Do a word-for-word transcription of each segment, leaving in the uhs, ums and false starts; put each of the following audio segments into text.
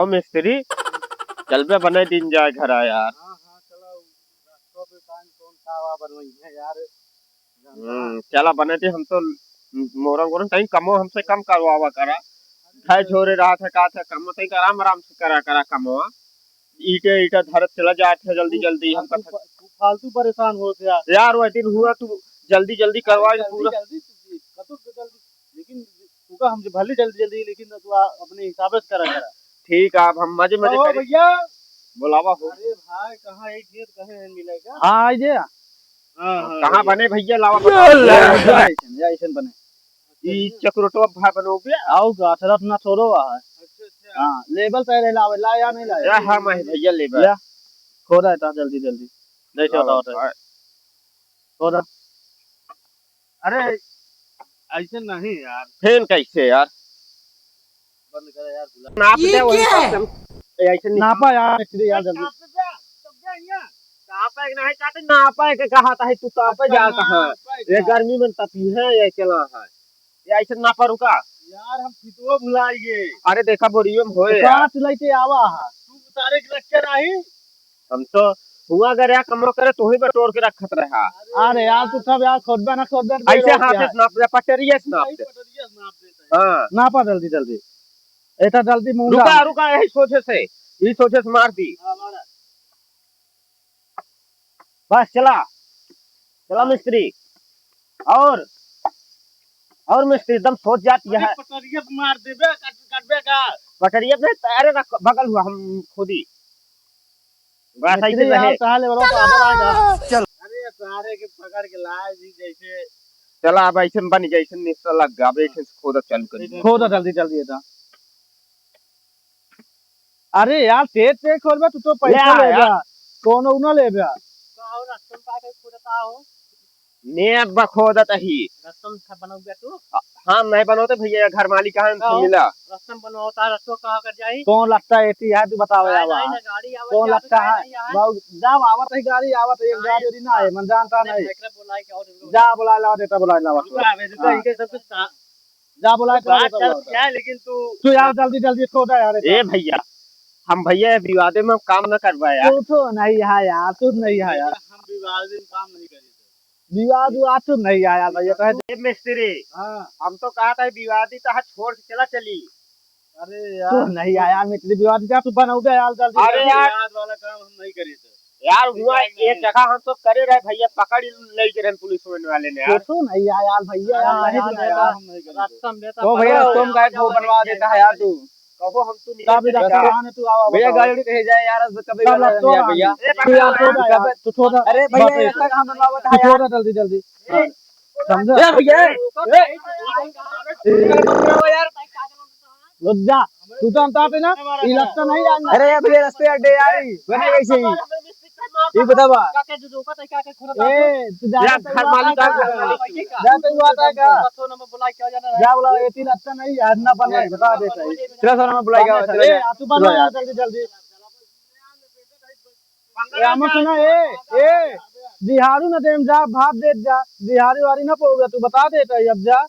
ओ मिस्त्री, चल बे, बने दिन जाए घर आ यार। हाँ, हाँ, चलो, रस्तों पे कान कौन का वा बनवाई है यार। हम्म, चला बने दिन, हम तो मोरम गोरम टाइम कमो हमसे कम करवावा करा। खाए छोरे रहा था, का था, कमो तई आराम आराम से करा करा कमवा। ईटे ईटा धरत चला जात है जल्दी तू जल्दी, हम फालतू कथा प-, तू फालतू परेशान होत है यार। यार, वह दिन हुआ, तू जल्दी जल्दी करवा अरे, जल्दी, पूरा। जल्दी, तू कतो जल्दी, लेकिन तू का हमसे भले जल्दी जल्दी, लेकिन तू आ-, अपने हिसाब से करा करा। ठीक है, अब हम मजे मजे कहो करी। भैया। बुलावा हो। अरे भाई, कहाँ एक खेत कहे हैं मिलेगा? हाँ, आई जे। हाँ, हाँ, कहाँ भैया। बने भैया, लावा या बताओ। या ऐसन, या ऐसन बने। ई चक्रोटवा भाई बनो बे। आओ का, अठरस ना छोड़ो आ है। अच्छा, अच्छा। हाँ, लेबल तय रहे, लावे, ला या नहीं लाया? या हाँ, मैं भैया लेबल। या, खोदा था जल्दी जल्दी। नहीं लावा छोड़ता होता है। भाई। खोदा। अरे, ऐसे नहीं यार। फेन कैसे यार? बंद करे यार, बुला। नाप ये दे, वही क्या है? सब चल। ए, ऐसे नहीं। नापा यार, मिस्त्री यार, जल्दी। नाप दे, तब जा यहाँ। नापे के नहीं कहते, नापे के कहा था, तू तापे अच्छा, जा कहाँ? नापे ये का? गर्मी में तपी है, ये चला है। ये ऐसे नापा रुका। यार, हम फितवा भुलाइए। अरे, देखा, बोरियो में होए तो यार। कहाँ से लेके आवा है? तू उतारे के रखे नहीं? हम तो हुआ अगर यहाँ कमो करे, तू ही बटोर के रखत रहा। अरे यार, तू सब यार खोदबे ना खोदबे, ऐसे बेरोज हाथ यार। से नाप दे, पटरिया से नाप दे। पटरिया से नाप देता है। हाँ। नापा जल्दी, जल्दी। एटा जल्दी मुंह रुका, ला। रुका, यही सोचे से, यही सोचे से मार दी। हाँ, मारा। बस, चला। चला मिस्त्री। और, और मिस्त्री, एकदम सोच जात अरे, यह। पटरिया पे मार देबे, कट-, कटबे का? पटरिया पे, अरे, ना, बगल हुआ, हम खुदी। बस, ऐसे मिस्त्री रहे। यार, कहाँ ले बड़ा तो आदर आएगा। चल। अरे, सारे के पकड़ के लाए जी जैसे। चला, अब ऐसे में बन गया, ऐसे निस्सा लग गया, अब एक से खोदा चालू करी। खोदा जल्दी, जल्दी, ये तो। अरे यार, तेज तेज खोलबे, तू तो पैसा ले लेबे, यार। कोनो न लेबे। का हो, रस्तम का के खोदता हो? ने अब खोदत ही। रस्तम था बनौबे तू? हम नहीं बनौते भैया, घर मालिक कहाँ का से हो? मिला? रस्तम बनौता, रस्तो कहाँ कर जाई? कौन लगता है एती है, तू बताओ यार। नहीं, नहीं, गाड़ी आवत कौन जात लगता है? नहीं है। बाबू, जब आवत है गाड़ी, आवत है, एक नहीं। गाड़ी उड़ी ना है, मन जानता नहीं। एकरा बुलाई के और जा बुला लावा, देता बुला लावा। रुका, अबे रुका, हाँ। इनके सब कुछ सा- जा बोला, तो क्या बात बोला, चल बोला। क्या है, लेकिन तू तू यार जल्दी, जल्दी खोदा यार, ए भैया, हम भैया ये विवादे में काम न करबा यार। तू तो नहीं है यार, तू नहीं है यार। हम विवादे में काम नहीं करी। विवाद, विवाद तू नहीं है यार भैया, कहे ए मिस्त्री, हाँ। हम तो कहा था विवादी तो हाथ छोड़ के चला चली। अरे तू यार। नहीं आया, मिस्त्री विवाद क्या तू बनाओगे यार, जल्दी अरे जल्दी। यार। विवाद वाला काम हम नहीं करी थे। यार, हुआ एक जगह हम तो करे रहे भैया, पकड़ ही ले के रहन पुलिस वाले ने यार। कुछ नहीं आया यार भैया, अरे यार, नहीं यार, आया। हम नहीं करी थे। रस्तम देता ओ भैया, पकड़। रस्तम का एक वो बनवा देता है यार तू। कहो हम तो नहीं तब करते। रस्तम आने तू आवा भैया, बताओ। गाड़ी कहे जाए यार, कभी तब वाला रस्तम यार आने। भैया। ए, तू यार छोड़ दे यार। कब तू छोड़ दे। अरे भैया, बात ये है। तक हम बनवा बता तू यार। छोड़ दे जल्दी जल्दी। ए, समझा? ए भैया, ए, ए। रुक जा, तू तो हम ताते ना, ई लगता नहीं जानना। अरे भैया, रस्ते अड्डे यार, बने कैसे ही? ये बतावा। ए, तू जा यार, घर मालिक आ गया। जा, तू आता है का? जा, बुला, ये तीन अच्छा नहीं यार, ना बने, बता देता है। चलो सर, मैं बुलाई का, चलो ए, यार। आ, तू बना चलो यार। जल्दी, जल्दी। ए, हम सुना, ए, ए, दिहाड़ी न देम जा, भात देत जा, दिहाड़ी वाड़ी न पउबे, तू बता देता है, अब जा।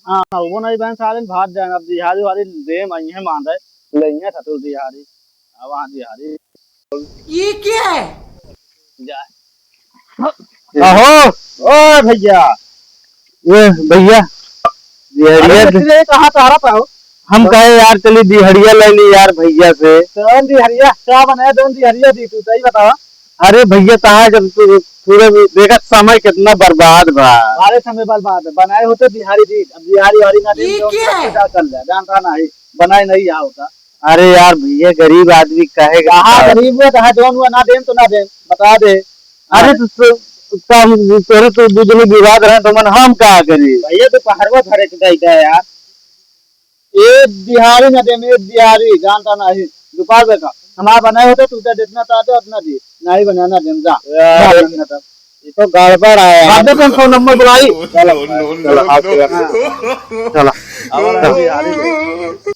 हाँ, वो नहीं बहन सारे भात जाए, अब दिहाड़ी वाड़ी देम, अइहे मान रहे, लइहे ठठुर दिहाड़ी, अब वहाँ दिहाड़ी। ये क्या है? जा। अहो, ओ भैया। ए भैया, दिहड़िया अरे दे- मिस्त्री, कहाँ से आ रहा था हो? हम कहे यार, चली दिहड़िया ले ली यार भैया से। कौन दिहड़िया? क्या बनाया? कौन दिहड़िया दी तू, सही बतावा। अरे भैया, कहाँ जब तू पूरे देखत समय कितना बर्बाद बा। अरे समय बर्बाद है, बनाए होते दिहाड़ी दी, अब दिहाड़ी वाड़ी ना दे, ये तो क्या है? क्या कर ले, जानता नहीं, बनाए नहीं यहाँ होता। अरे यार भैया, गरीब आदमी कहे के कहाँ बताओ। गरीब हुआ, कहाँ जौन हुआ, ना देम तो ना देम, बता दे। अरे तो, तो, तो हम तोरे तो बिजली विभाग रहे, तो मन हम का करी? भैया, दोपहरवा भरे के दे दे यार। ए दिहाड़ी ना देम, ए दिहाड़ी, जानता नहीं। दोपहर में का, हमारा बनाए होते, तू तो जितना चाहते उतना दी, नहीं बनाना देम, जा। यार, जा, बनना था। ये तो गड़बड़ है यार। बाद में फोन नंबर बुलाई। चलो, चलो, आप चलो। चलो। अब दिहाड़ी दे।